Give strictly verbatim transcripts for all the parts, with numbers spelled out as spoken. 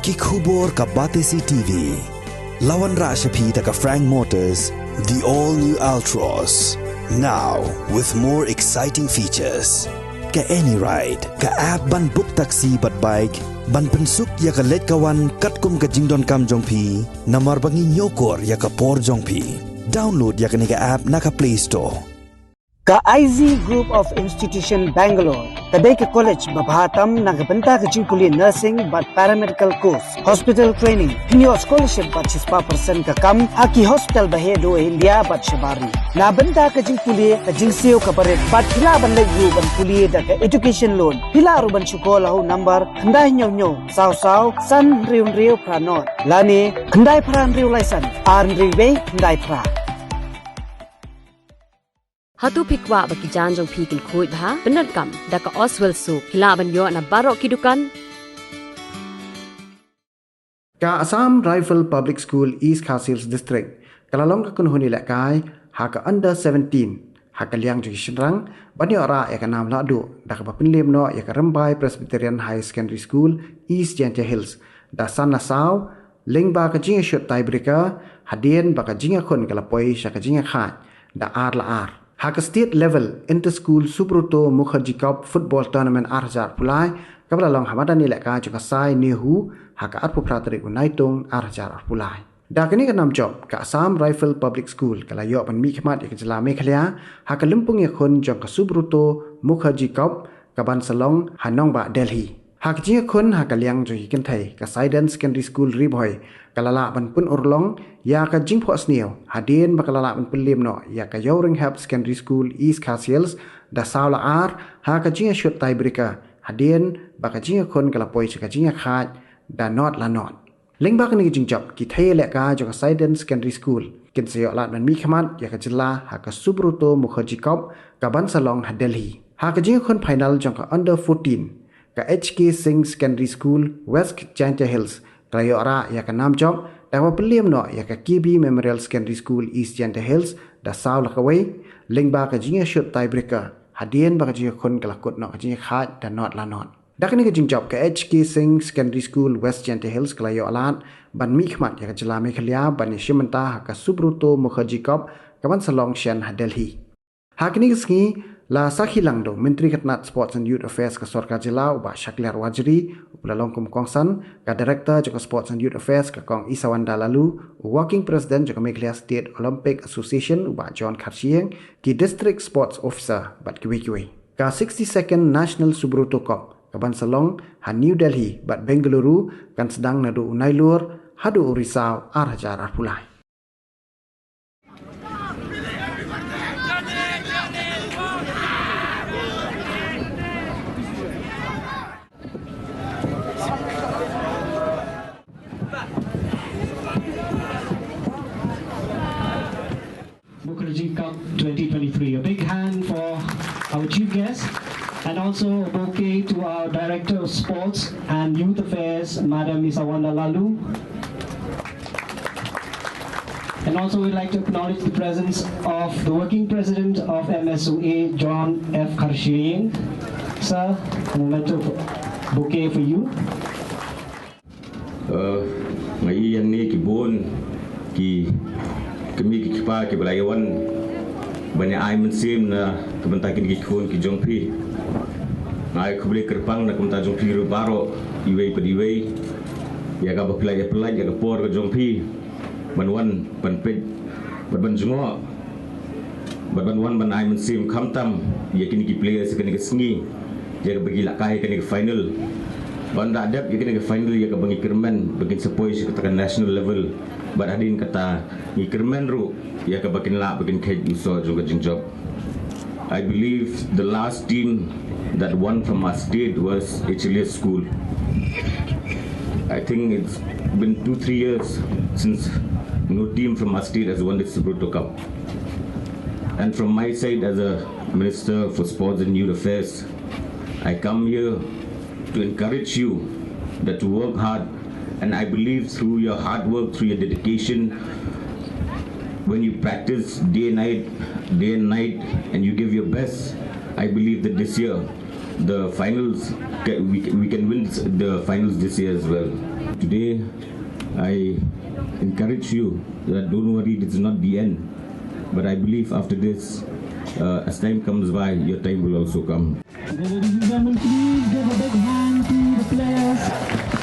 Ki khubor ka Batesi T V. La wanrah sha phi da ka Frank Motors, the all new Altroz. Now with more exciting features. Ka Any Ride, ka app ban book taxi bad bike, ban pynsuk ïa ka leit ka wan katkum ka jingdonkam jong phi, namar ba ngi ñiewkor ïa ka por jong phi. Download ïa kane ka app na ka Play Store. Ka I Z Group of Institution Bangalore ka dei ka college ba bha tam na ka bynta ka jingpule nursing bad paramedical course, hospital training. Phin ïoh scholarship bad shispah percent ka kam ha ki hospital ba heh duh India bad shabar ri. Na bynta ka jingpule, ka jingsiew kaba rit bad phi lah ban leit ruh ban pule da ka education loan. Phi lah ruh ban shu call ha u number khyndai hynñiew hynñiew saw saw san hynriew hynriew phra nod lane khyndai phra hynriew lai san ar hynriew wei khyndai phra. Hato phi kwah ba ki jaiñ jong phi kin khuid bha? Pyndonkam da ka Oswell Soap, phi lah ban ïoh na baroh ki dukan. Ka Assam Rifle Public School, East Khasi Hills District, ka la long ka kynhun ïalehkai ha ka under seventeen ha ka liang jong ki shynrang ban ïoh rah ïa ka nam lahduh da kaba pynlem noh ïa ka Rymbai Presbyterian Higher Secondary School, East Jaintia Hills, da san la saw, lyngba ka jingïashut tiebreaker, hadien ba ka jingïakhun ka la poi sha ka jingïakhaid da ar la ar. Ha ka state level inter-school Subroto Mukherjee Cup Football Tournament ar hajar arphew lai, kaba la long ha madan ïalehkai jong ka Sai Nehu ha ka arphew phra tarik u Naitung ar hajar arphew lai. Da kane ka nam jop, ka Assam Rifle Public School ka la ïoh ban mihkhmat ïa ka jylla Meghalaya ha ka lympung ïakhun jong ka Subroto Mukherjee Cup, kaban sa long ha nongbah Delhi. Ha ka jingïakhun ha ka liang jong ki kynthei, ka Saiden Secondary School Ri Bhoi ka la lah ban pynurlong ïa ka jingphohsniew hadien ba ka la lah ban pynlem noh ïa ka Ïawrynghep Secondary School, East Khasi Hills, da saw la ar ha ka jingïashut tiebreaker, hadien ba ka jingïakhun ka la poi sha ka jingïakhaid da nod la nod. Lyngba kane ka jingjop, ki thei ïalehkai jong ka Saiden Secondary School kin sa ïoh lad ban mihkhmat ïa ka jylla ha ka Subroto Mukherjee Cup, kaban sa long ha Delhi. Ha ka jingïakhun final jong ka under fourteen, ka H K Singh Secondary School, West Jaintia Hills, ka la ïoh rah ïa ka nam jop da kaba pynlem noh ïa ka K B Memorial Secondary School, East Jaintia Hills, da saw la kawei, lyngba ka jingïashut tiebreaker, hadien ba ka jingïakhun ka la kut noh ka jingïakhaid da nod la nod. Da kane ka jingjop, ka H K Singh Secondary School, West Jaintia Hills, ka la ïoh lad ban mihkhmat ïa ka jylla Meghalaya ban ïashim bynta ha ka Subroto Mukherjee Cup, kaban sa long shen ha Delhi. Ha kane ka sngi, la sakhi lang da u Myntri ka tnad Sports and Youth Affairs ka Sorkar Jylla, u Bah Shakliar Warjri, uba la long kum u kongsan, ka Director jong ka Sports and Youth Affairs, ka Kong Isawanda Laloo, u Working President jong ka Meghalaya State Olympic Association, u Bah John Kharshiing, ki District Sports Officer bad kiwei kiwei. Ka sixty-second National Subroto Cup, kaban sa long ha New Delhi bad Bengaluru, kan sdang naduh u Nailur haduh u Risaw ar hajar arphew lai. Mukherjee Cup twenty twenty-three. A big hand for our chief guest and also a bouquet to our Director of Sports and Youth Affairs, Madam Isawanda Laloo. And also we'd like to acknowledge the presence of the working president of M S O A, John F Kharshiing. Sir, a memento bouquet for you. Uh, nga ïohi hangne ki bun ki kmie ki kpa kiba la ïa wan ban ïa ai mynsiem na ka bynta kine ki khun ki jong phi. Nga ai khublei kyrpang na ka bynta jong phi ruh baroh, iwei pa iwei, ïa kaba phi la ïa pynlait ïa ka por ka jong phi ban wan ban peit bad ban jngoh bad ban wan ban ai mynsiem khamtam ïa kine ki players ïa kane ka sngi, ïa kaba ki la kai ïa kane ka final. Ban da dep ïa kane ka final ïa kaba ngi kyrmen ba kin sa poi sha kata ka national level. Bad hadien kata ngi kyrmen ruh ïa kaba kin lah ba kin kheit u soh jong ka jingjop. I believe the last team that won from our state was H L S School. I think it's been two, three years since no team from our state has won the Subroto Cup. And from my side as a Minister for Sports and Youth Affairs, I come here to encourage you that to work hard, and I believe through your hard work, through your dedication, when you practice day and night, day and night, and you give your best, I believe that this year the finals, we, we can win the finals this year as well. Today, I encourage you that don't worry, this is not the end. But I believe after this, uh, as time comes by, your time will also come. Ladies and gentlemen, please give a big hand to the players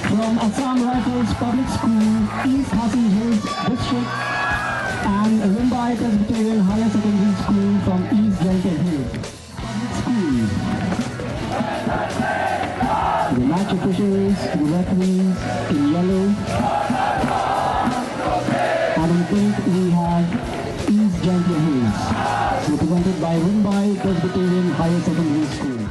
from Assam Rifles Public School, East Khasi Hills District, and Rimbai Presbyterian Higher Secondary School from East Jaiñtia Hills Public School. The match officials, the referees in yellow, and in pink we have East Jaiñtia Hills, represented by Rimbai Presbyterian Higher Secondary School.